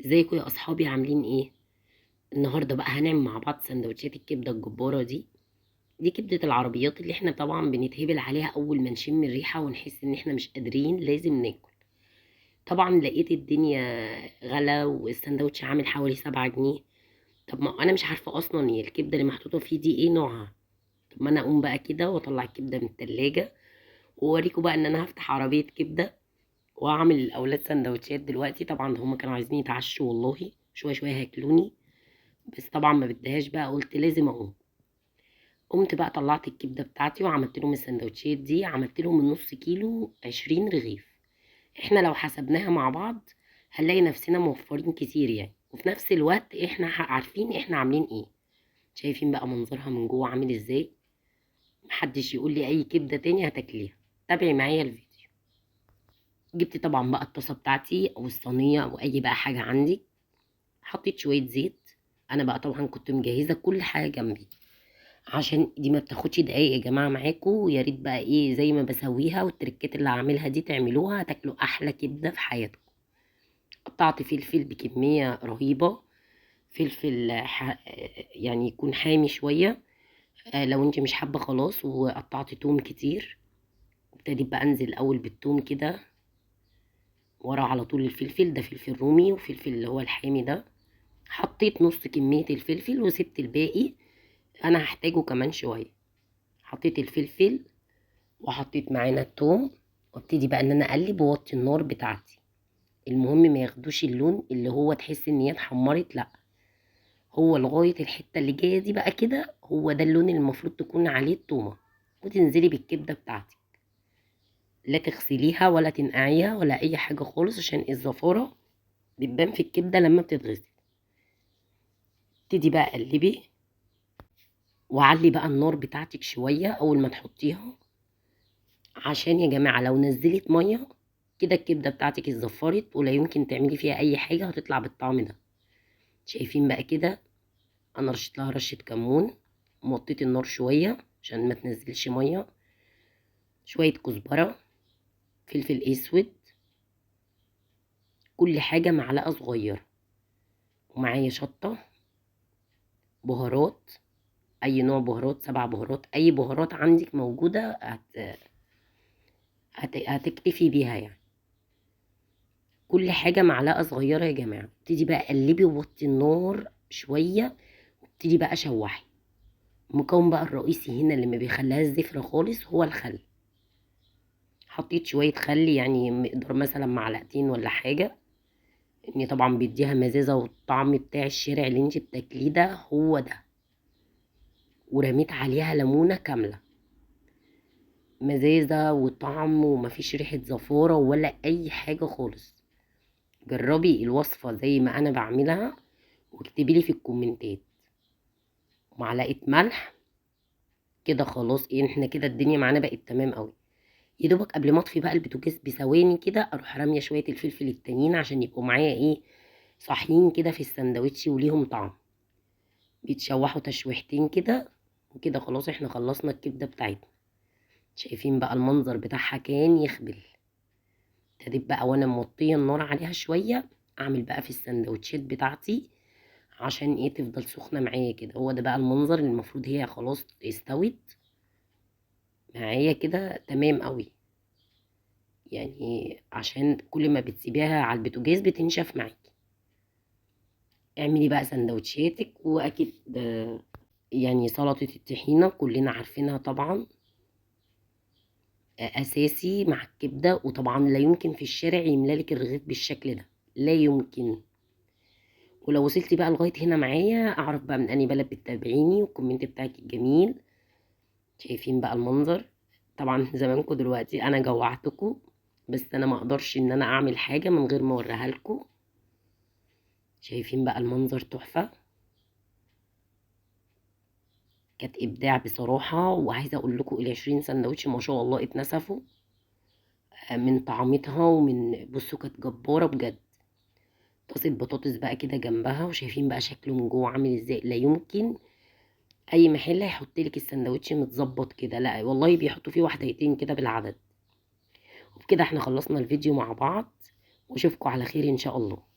ازيكم يا اصحابي؟ عاملين ايه؟ النهارده بقى هنعمل مع بعض سندوتشات الكبده الجبارة دي. دي كبده العربيات اللي احنا طبعا بنتهبل عليها اول ما نشم الريحة ونحس ان احنا مش قادرين، لازم ناكل. طبعا لقيت الدنيا غلا والسندوتش عامل حوالي 7 جنيه. طب ما انا مش عارفه اصلا هي الكبده اللي محطوطة فيه دي ايه نوعها. طب ما انا اقوم بقى كده واطلع الكبده من التلاجة واوريكم بقى ان انا هفتح عربية كبده واعمل للاولاد سندوتشات دلوقتي. طبعا هما كانوا عايزين يتعشوا والله، شوية شوية هياكلوني، بس طبعا ما بديهاش بقى، قلت لازم اقوم. قمت بقى طلعت الكبده بتاعتي وعملت لهم السندوتشات دي. عملت لهم النص كيلو 20 رغيف. احنا لو حسبناها مع بعض هنلاقي نفسنا موفرين كتير يعني، وفي نفس الوقت احنا عارفين احنا عاملين ايه. شايفين بقى منظرها من جوه عامل ازاي؟ محدش يقول لي اي كبده تاني هتاكليها. تابعي معايا الفيديو. جبت طبعا بقى الطاسه بتاعتي او الصينية او اي بقى حاجة عندي، حطيت شوية زيت. انا بقى طبعا كنت مجهزة كل حاجة جنبي عشان دي ما بتاخدش دقايق يا جماعة معاكم. ويا ريت بقى ايه زي ما بسويها والتركات اللي هعملها دي تعملوها، هتاكلوا احلى كبده في حياتكم. قطعت فلفل بكمية رهيبة، فلفل يعني يكون حامي شوية، لو انت مش حابة خلاص. وقطعت توم كتير، ابتديت بقى انزل الاول بالتوم كده، ورا على طول الفلفل ده، فلفل رومي وفلفل اللي هو الحامي ده. حطيت نص كمية الفلفل وسبت الباقي، انا هحتاجه كمان شوية. حطيت الفلفل وحطيت معانا التوم، وابتدي بقى ان انا اقلب واوطي النار بتاعتي. المهم ما ياخدوش اللون اللي هو تحس ان هي اتحمرت، لا، هو لغاية الحتة اللي جاية دي بقى كده هو ده اللون اللي المفروض تكون عليه التومه. وتنزلي بالكبده بتاعتك، لا تغسليها ولا تنقعيها ولا اي حاجة خالص، عشان الزفاره بتبان في الكبده لما بتتغسل. ابتدي بقى قلبي وعلي بقى النار بتاعتك شوية اول ما تحطيها، عشان يا جماعة لو نزلت مية كده الكبده بتاعتك اتزفرت ولا يمكن تعملي فيها اي حاجة، هتطلع بالطعم ده. شايفين بقى كده انا رشيت لها رشه كمون، موطيت النار شوية عشان ما تنزلش مية، شوية كزبره، فلفل اسود، كل حاجة معلقه صغيرة، ومعايا شطه، بهارات، اي نوع بهارات، 7 بهارات، اي بهارات عندك موجودة هتكتفي بيها يعني. كل حاجة معلقه صغيرة يا جماعة. ابتدي بقى قلبي ووطي النار شوية، وابتدي بقى شوحي. المكون بقى الرئيسي هنا اللي ما بيخليهاش زفره خالص هو الخل. حطيت شوية خل، يعني مقدار مثلا معلقتين ولا حاجة، ان طبعا بيديها مزازه والطعم بتاع الشارع اللي انت بتاكليه ده هو ده. ورميت عليها ليمونه كاملة، مزازه وطعم ومفيش ريحه زفاره ولا اي حاجة خالص. جربي الوصفة زي ما انا بعملها واكتبي لي في الكومنتات. معلقه ملح كده خلاص، ايه احنا كده الدنيا معانا بقت تمام قوي. يا دوبك قبل ما اطفي بقى البوتاجاز بثواني كده اروح راميه شوية الفلفل التانيين عشان يبقوا معايا ايه صاحيين كده في السندوتش وليهم طعم. بيتشوحوا تشويحتين كده وكده خلاص احنا خلصنا الكبده بتاعتنا. شايفين بقى المنظر بتاعها كان يخبل. ابتديت بقى وانا موطيه النار عليها شوية اعمل بقى في السندوتشات بتاعتي عشان ايه تفضل سخنة معايا كده. هو ده بقى المنظر اللي المفروض هي خلاص استوت معايا كده تمام قوي يعني، عشان كل ما بتسيبيها على البوتاجاز بتنشف معاكي. اعملي بقى سندوتشاتك. واكيد يعني سلطة الطحينه كلنا عارفينها طبعا، اساسي مع الكبده. وطبعا لا يمكن في الشارع يملالك الرغيف بالشكل ده، لا يمكن. ولو وصلتي بقى لغاية هنا معايا اعرف بقى من اني بلد بتتابعيني، والكومنت بتاعك الجميل. شايفين بقى المنظر؟ طبعا زمانكم دلوقتي انا جوعتكم، بس انا ما اقدرش ان انا اعمل حاجة من غير ما اوريها لكم. شايفين بقى المنظر تحفة، كانت ابداع بصراحة. وعايزه اقول لكم ال 20 سندوتش ما شاء الله اتنسفوا من طعمتها ومن بصوا كانت جبارة بجد. طاسه بطاطس بقى كده جنبها، وشايفين بقى شكله من جوه عامل ازاي. لا يمكن اي محل هيحط لك السندوتش متظبط كده، لا والله بيحطوا فيه واحدتين كده بالعدد. وبكده احنا خلصنا الفيديو مع بعض، واشوفكم على خير ان شاء الله.